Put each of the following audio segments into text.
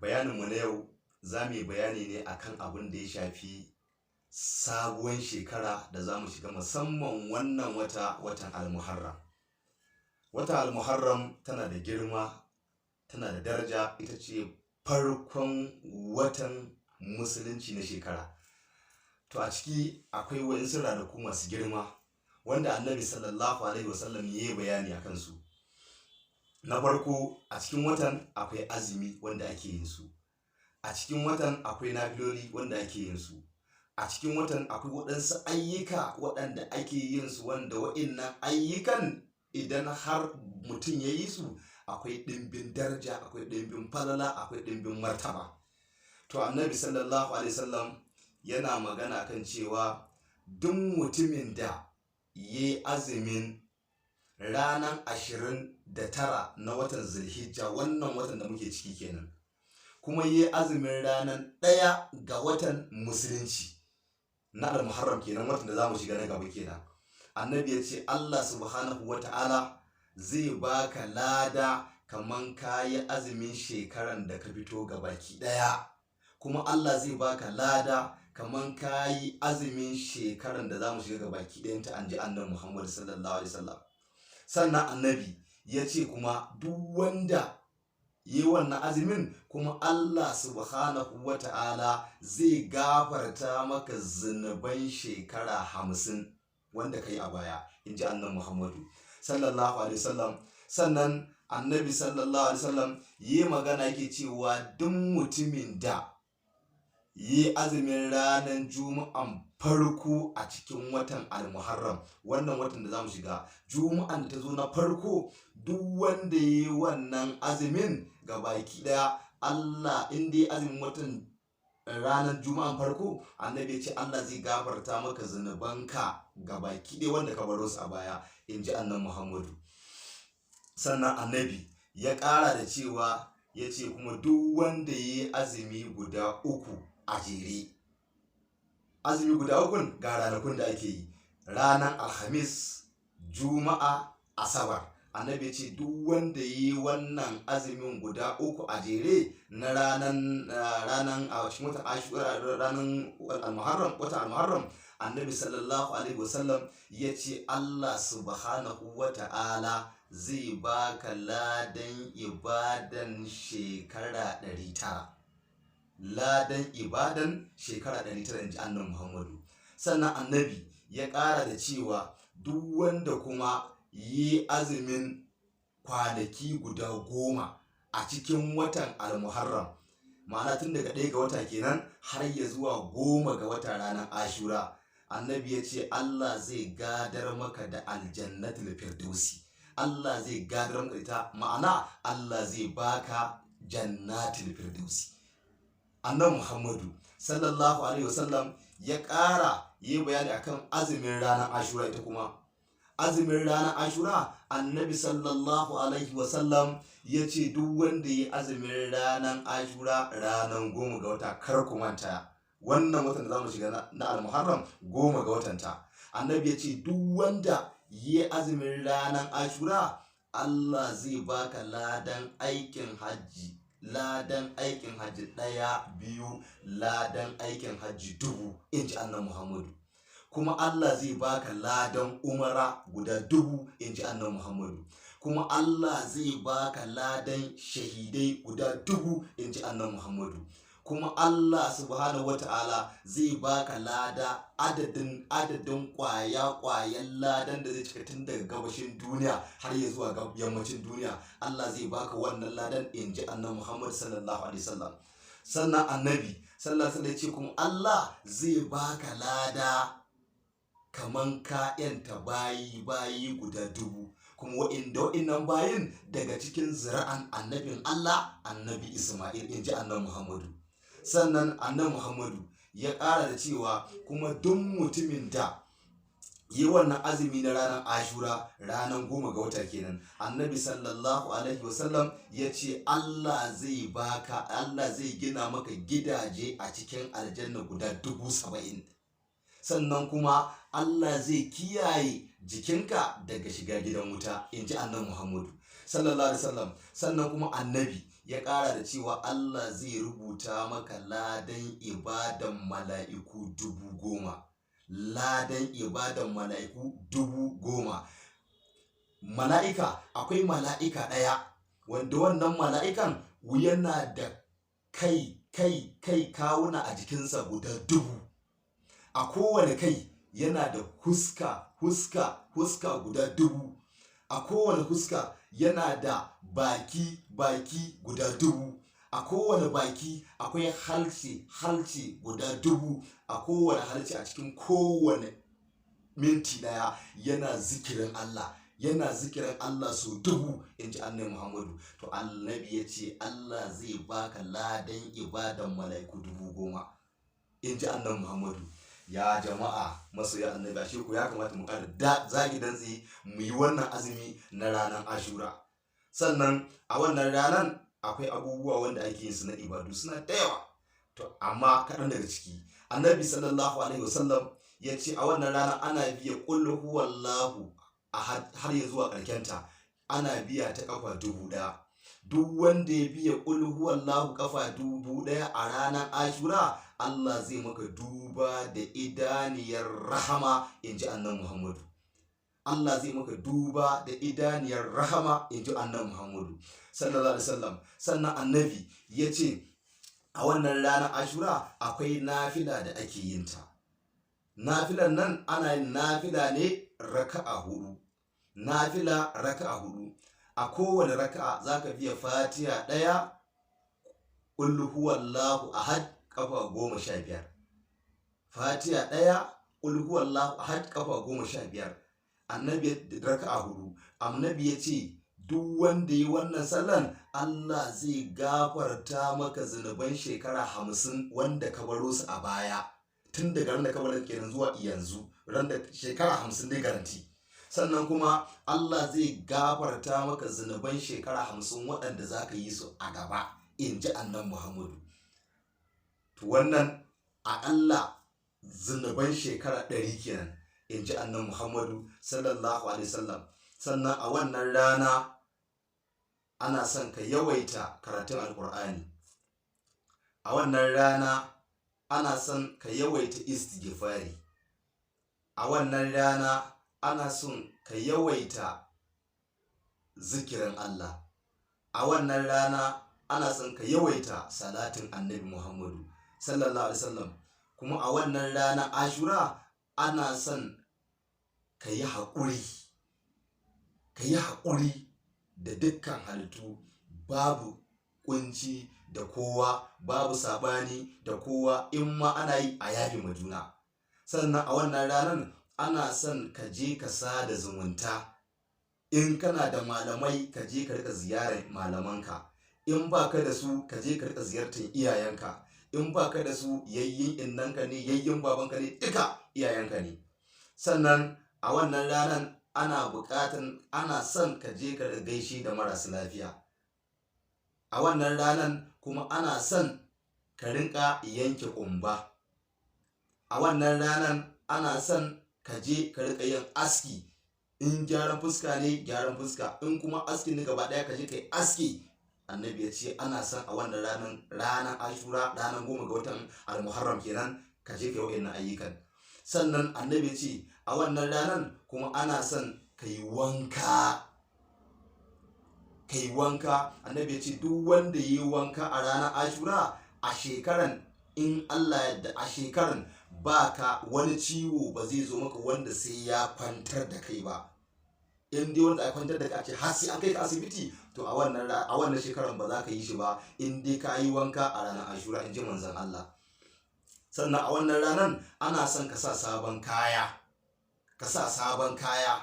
Bayaninmu na yau za mu yi bayani ne akan abin da ya shafi sabuwar shekara da za mu shiga, musamman wannan wata, watan Almuharram. Watan Almuharram tana da girma, tana da daraja, ita ce farkon watan Musulunci na shekara. To, a ciki akwai waɗansu ranaku masu girma wanda Annabi sallallahu alaihi wasallam ya yi bayani a kansu. Na farko, a cikin watan akwai azumi wanda ake yin su. A cikin watan akwai nafiloli wanda ake yin su. A cikin watan akwai waɗansu ayyuka waɗanda ake yin su, wanda waɗannan ayyukan idan har mutum ya yi su, akwai ɗimbin daraja, akwai ɗimbin falala, akwai ɗimbin martaba. To, Annabi sallallahu alaihi wasallam yana magana kan cewa duk mutumin da ya yi azumin ranar 29 na watan Zulhijja, wannan watan da muke ciki kenan, kuma ya yi azumin ranar 1 ga watan Musulunci na Almuharram kenan, watan da za mu shiga na gaba kenan, Annabi ya ce Allah subhanahu wa ta'ala zai baka lada kaman ka yi azumin shekaran da ka fito baki ɗaya, kuma Allah zai baka lada kaman ka yi azumin shekaran da za mu shiga baki ɗayanta, an ji Annabi Muhammad sallallahu alaihi wasallam. Sannan Annabi ya ce kuma duk wanda yi wannan azumin kuma, Allah subhanahu wa ta'ala zai gafarta maka zunuban shekara 50 wanda ka yi a baya, in ji Annabi Muhammadu sallallahu alaihi wasallam. Sannan Annabi sallallahu alaihi wasallam yi magana yake cewa duk mutumin da yi azumin ranar Juma'an farko a cikin watan Almuharram, wannan watan da za mu shiga, Juma'an da ta zo na farko, duk wanda ya yi wannan azumin ga baki daya, Allah in dai azumin watan ranar Juma'an farko, Annabi ya ce Allah zai gafarta maka zunubanka ga baki ɗaya wanda ka baro su a baya, in ji Annabi Muhammadu. Sannan Annabi ya ƙara da cewa, ya ce kuma duk wanda ya yi azumi guda 3 a jere, azumi guda ukun ga ranakun da ake yi: ranar Alhamis, Juma'a, Asabar. Annabi ya ce duk wanda ya yi wannan azumin guda 3 a jere na ranan a cikin watan Ashura, ranan Almuharram, watan Almuharram, Annabi sallallahu alaihi wasallam ya ce Allah subhanahu wa ta'ala zai baka ladan ibadan shekara 900, ladan ibadan shekara 900, in ji Annabi Muhammadu. Sannan Annabi ya ƙara da cewa duk wanda kuma yi azumin kwanaki guda 10 a cikin watan Almuharram, ma'ana tun daga 1 ga wata kenan har ya zuwa 10 ga wata, ranar Ashura, Annabi ya ce Allah zai gadar maka da aljannatul firdausi. Allah zai gadar maka ita, ma'ana Allah zai baka jannatul firdausi. Annabi Muhammadu sallallahu alaihi wasallam ya ƙara yi bayani akan azumin ranar Ashura. Ita kuma azumin ranar Ashura, Annabi sallallahu alaihi wasallam ya ce duk wanda ya azumin ranar Ashura, ranar 10 ga wata, kar ku manta, wannan watan da za mu shiga na Almuharram, 10 ga watanta, Annabi ya ce duk wanda ya azumin ranar Ashura, Allah zai baka ladan aikin hajji, ladan aikin hajji 1, 2, ladan aikin hajji 1000, in ji Annabi Muhammadu. Kuma Allah zai baka ladan umara guda 1000, in ji Annabi Muhammadu. Kuma Allah zai baka ladan shahidai guda 1000, in ji Annabi Muhammadu. Kuma Allah subhanahu wata'ala zai baka lada adadin kwaya kwayan ladan da zai cika tun daga gabashin duniya har ya zuwa yammacin duniya, Allah zai baka wannan ladan, in ji Annabi Muhammad sallallahu alaihi wasallam. Sannan Annabi sallallahu alaihi wasallam ya ce kuma Allah zai baka lada kaman ka yanta bayi guda 1000, kuma wa'innan bayin daga cikin zuri'an annabin Allah, Annabi Ismail, in ji Annabi Muhammadu. Sannan Annabi Muhammadu ya ƙara da cewa kuma duk mutumin da yi wannan azumi na ranar Ashura, ranar 10 ga wata kenan, Annabi sallallahu alaihi wasallam ya ce Allah zai baka, Allah zai gina maka gidaje a cikin aljanna guda 70,000. Sannan kuma Allah zai kiyaye jikinka daga shiga gidan wuta, in ji Annabi Muhammadu sallallahu alaihi wasallam. Sannan kuma Annabi Ya ƙara da cewa Allah zai rubuta maka ladan ibadan mala'iku 10,000. Ladan ibadan mala'iku 10,000. Mala'ika, akwai mala'ika ɗaya wanda wannan mala'ikan yana da kai kai kai kawuna a jikinsa guda 1000. A kowane kai yana da huska huska huska guda 1000. A kowane huska yana da baki baki guda 1000. A kowane baki akwai halce halce guda 1000. A kowane halce a cikin kowane minti ɗaya yana zikirin Allah, yana zikirin Allah sau 1000, in ji Annabi Muhammadu. To Annabi ya ce Allah zai baka ladan ibadan mala'iku 10,000, in ji Annabi Muhammadu. Ya jama'a masoya Annabi, ashe ko ya kamata mu ƙara da zagi dantse mu yi wannan azumi na ranar Ashura. Sannan a wannan ranar akwai abubuwa wanda ake yin su na ibadu suna da yawa, to amma kaɗan daga ciki, Annabi sallallahu alaihi wasallam ya ce a wannan rana ana biya qul huwallahu ahad har ya zuwa ƙarkenta, ana biya ta kafa 1000. Duk wanda ya biya qul huwallahu kafa 1000 a ranar Ashura, Allah zai maka duba da idaniyar rahama, in ji Annabi Muhammadu. Allah zai maka duba da idaniyar rahama, in ji Annabi Muhammadu sallallahu alaihi wasallam. Sannan Annabi ya ce a wannan ranar Ashura akwai nafila da ake yin ta. Nafilan nan ana yin nafila ne raka'a 4. Nafila raka'a 4. A kowane raka'a zaka biya Fatiha 1, qul huwallahu ahad kafa 15. Fatiha 1, qul huwallahu ahad kafa 15. Annabi, raka'a 4. Annabi ya ce duk wanda yi wannan sallan, Allah zai gafarta maka zunuban shekara 50 wanda ka baro su a baya, tun daga ran da ka baro kenan zuwa yanzu, ran da shekara 50 dai garanti. Sannan kuma Allah zai gafarta maka zunuban shekara 50 waɗanda za ka yi su a gaba, in ji Annabi Muhammadu. To wannan aƙalla zunuban shekara 100 kenan, in ji Annabi Muhammadu sallallahu alaihi wasallam. Sannan a wannan rana ana son ka yawaita karatun Alƙur'ani. A wannan rana ana son ka yawaita istighfari. A wannan rana ana son ka yawaita zikirin Allah. A wannan rana ana son ka yawaita salatin Annabi Muhammadu sallallahu alaihi wasallam. Kuma a wannan rana Ashura ana son ka yi haƙuri, ka yi haƙuri da dukkan halittu, babu ƙunci da kowa, babu saɓani da kowa, in ma ana yi a yafe ma juna. Sannan a wannan ranar ana son ka je ka sada zumunta. In kana da malamai, ka je ka rika ziyarar malamanka. In ba ka da su, ka je ka rika ziyartar iyayenka. In ba ka da su, yayyin innanka ne, yayyin babanka ne, duka iyayenka ne. Sannan a wannan ranar ana buƙatan, ana son ka je ka gaishe da marasa lafiya. A wannan ranar kuma ana son ka rinka yanke ƙumba. A wannan ranar ana son ka je ka rika yin aski. In gyaran fuska ne, gyaran fuska. In kuma aski ne gaba ɗaya, ka je ka yi aski. Annabi ya ce ana son a wannan ranar, ranar Ashura, ranar 10 ga watan Almuharram kenan, ka je ka yi wa'innan ayyukan. Sannan Annabi ya ce a wannan ranar kuma ana son ka yi wanka, ka yi wanka. Annabi ya ce duk wanda ya yi wanka a ranar Ashura a shekaran, in Allah yadda, a shekaran ba ka wani ciwo ba zai zo maka wanda sai ya kwantar da kai ba. In dai wanda a kwantar da kai a ce har sai an kai ka asibiti, to a wannan shekaran ba za ka yi shi ba, in dai ka yi wanka a ranar Ashura, in ji manzon Allah. Sannan a wannan ranar ana son ka sa sabon kaya, ka sa sabon kaya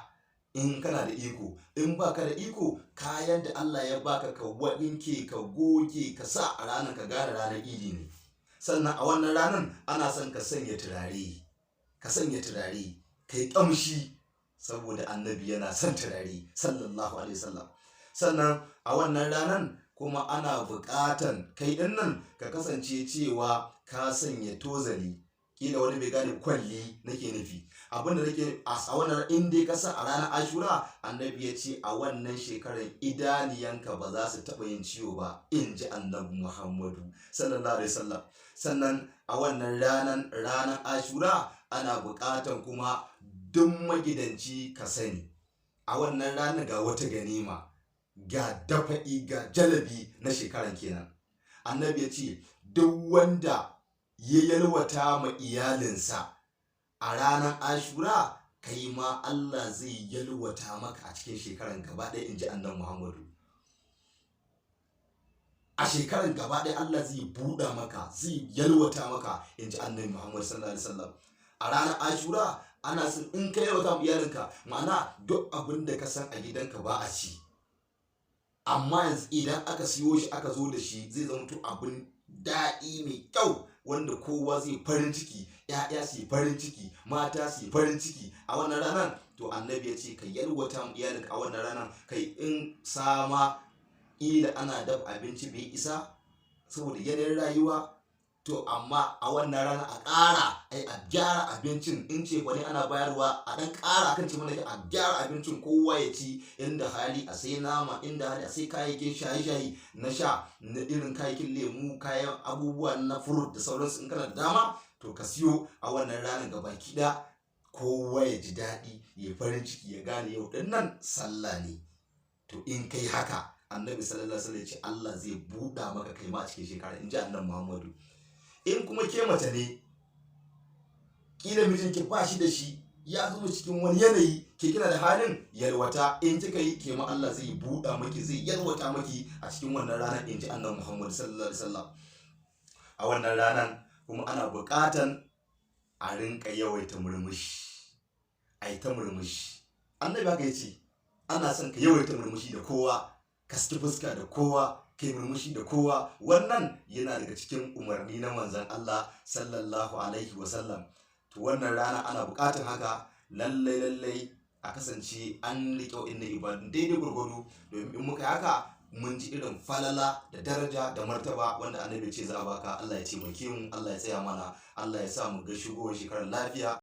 in kana da iko. In baka da iko, kayan da Allah ya baka ka wanke, ka goge, ka sa a ranar, ka gane ranar idi ne. Sannan a wannan ranar ana son ka sanya turare, ka sanya turare, ka yi ƙamshi, saboda Annabi yana son turare sallallahu alaihi wasallam. Sannan a wannan ranar kuma ana buƙatan kai ɗin nan ka kasance cewa ka sanya tozali. Kila wani bai gane kwalli nake nufi. Abinda nake a wannan, in dai ka sa a ranar Ashura, Annabi ya ce a wannan shekarar idaniyanka ba za su taɓa yin ciwo ba, in ji Annabi Muhammadu sallallahu alaihi wasallam. Sannan a wannan ranar Ashura ana buƙatan kuma duk magidanci ka sani a wannan ranar ga wata ganima, ga dafa'i, ga jalabi na shekaran kenan. Annabi ya ce duk wanda ya yalwata ma iyalinsa a ranar Ashura, kai ma Allah zai yalwata maka a cikin shekaran gaba ɗaya, in ji Annabi Muhammadu. A shekaran gaba ɗaya Allah zai buɗa maka, zai yalwata maka, in ji Annabi Muhammadu sallallahu alaihi wasallam. A ranar Ashura ana son in ka yalwata ma iyalinka, ma'ana duk abin da ka san a gidanka ba a ci, amma yanzu idan aka siyo shi aka zo da shi, zai zama to abin daɗi mai kyau wanda kowa zai farin ciki, ‘ya'ya su yi farin ciki, mata su yi farin ciki a wannan ranar. To Annabi ya ce ka yalwata ma iyalinka a wannan ranar. Kai, in sama ƙila ana dafa abinci bai isa saboda yanayin rayuwa, to amma a wannan rana a ƙara ai a gyara abincin. In ce wani ana bayarwa, a ɗan ƙara kan ce mana a gyara abincin, kowa ya ci. Inda hali a sai nama, inda hali a sai kayayyakin shaye-shaye na sha, na irin kayayyakin lemu, kayan abubuwa na fruit da sauransu. In kana da dama, to ka siyo a wannan ranar gabaki ɗaya, kowa ya ji daɗi, ya farin ciki, ya gane yau ɗin nan sallah ne. To in kai haka, Annabi sallallahu alaihi wasallam ya ce Allah zai buɗa maka kai ma a cikin shekara, in ji Annabi Muhammadu. In kuma ke mace ne, kila mijinki ba shi da shi, ya zuba cikin wani yanayi, ke kina da halin yalwata, in kika yi, ke ma Allah zai buɗa maki, zai yalwata maki a cikin wannan ranar, in ji Annabi Muhammad sallallahu alaihi wasallam. A wannan ranar kuma ana buƙatan a rinka yawaita murmushi, a yi ta murmushi. Annabi haka yace, ana son ka yawaita murmushi da kowa, ka saki fuska da kowa, kai murmushi da kowa. Wannan yana daga cikin umarni na Manzon Allah sallallahu alaihi wasallam. To wannan rana ana buƙatar haka, lallai lallai a kasance an riƙe wa'innan ibadun daidai gwargwado, domin in muka haka mun ji irin falala da daraja da martaba wanda Annabi ce za a baka. Allah ya taimake mu, Allah ya tsaya mana, Allah ya sa mu ga shigowar shekarar lafiya.